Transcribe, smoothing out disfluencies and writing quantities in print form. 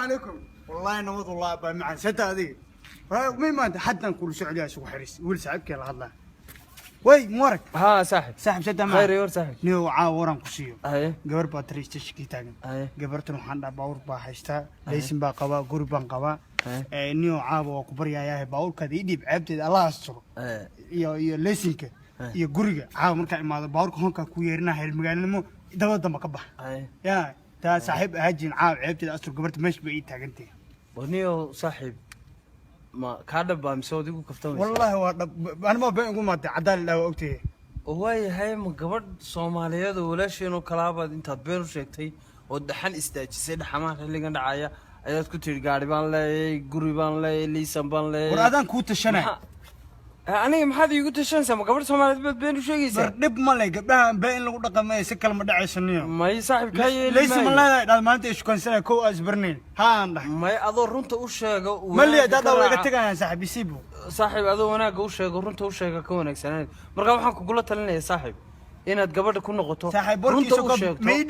Calaykum. Wallaahi nabad, wallaahi baa macaan sata adiga. May maanta haddan kula socdaa, isugu xiriis wiil saaxiibkee la hadlaa. Way mubarak. Haa saaxib. Saaxiib, sada. Khayr iyo war, saaxib. Niyow, caawa waran ku siiyo. Haye. Gabar baa tiri stationkii taagan. Haye. Gabartan waxaan dhaha baabuur baa haystaa, laysin baa qabaa, guri baan qabaa. Haye. Niyow, caawa waa ku baryayaa, baabuurkaada ii dhiib, ceebteeda Allah asturo. Haye. Iyo laysinka. Haye. Iyo guriga caawa markaa imaado, baabuurka honkaa ku yeerinaa, heer magaalnimo daba damba ka bax. Haye. Yaa taa saaxiib ahaajin, caawa ceebteeda astur, gabarta meesha bay ii taagantahay. Warniyow saaxiib, ma kaa dhab baa mise ood igu kaftamaysa? Wallaahi waa dhab, anima been ugu maatay, cadaan la waa ogtahay. Oo waayahay, ma gabadh Soomaaliyeed oo walaasheenoo kalaabaad intaad been u sheegtay oo dhaxan istaajisay, dhaxamaha xilligan dhacaya, ayaad ku tidhi gaari baan leeyay, guri baan leeyay, liisan baan leeyay? War adaan kuu tashanay. Aniga maxaad iigu tashanaysaa? Ma gabadh Soomaaliyeed baad been u sheegaysaa? War dhib ma le, gabdhaha been in lagu dhaqamaya, si kale ma dhacayso niyo. May saaxiib, kaa yeeli Laysi ma maayo. leedahay dhaad maalinta ishukansanaya kow aas barnayn haan dhahay. May, adoo runta u sheego mali wanaagga dada ka waa iga raaca. Tegayaan saaxiib, isiibo. Saaxiib, adoo wanaagga u sheego, runta u sheega ka wanaagsanaan. Marka waxaan kugula talinayaa saaxiib inaad gabadha ku noqoto, Saaxiib runta warkiisa u sheegto. Ma ii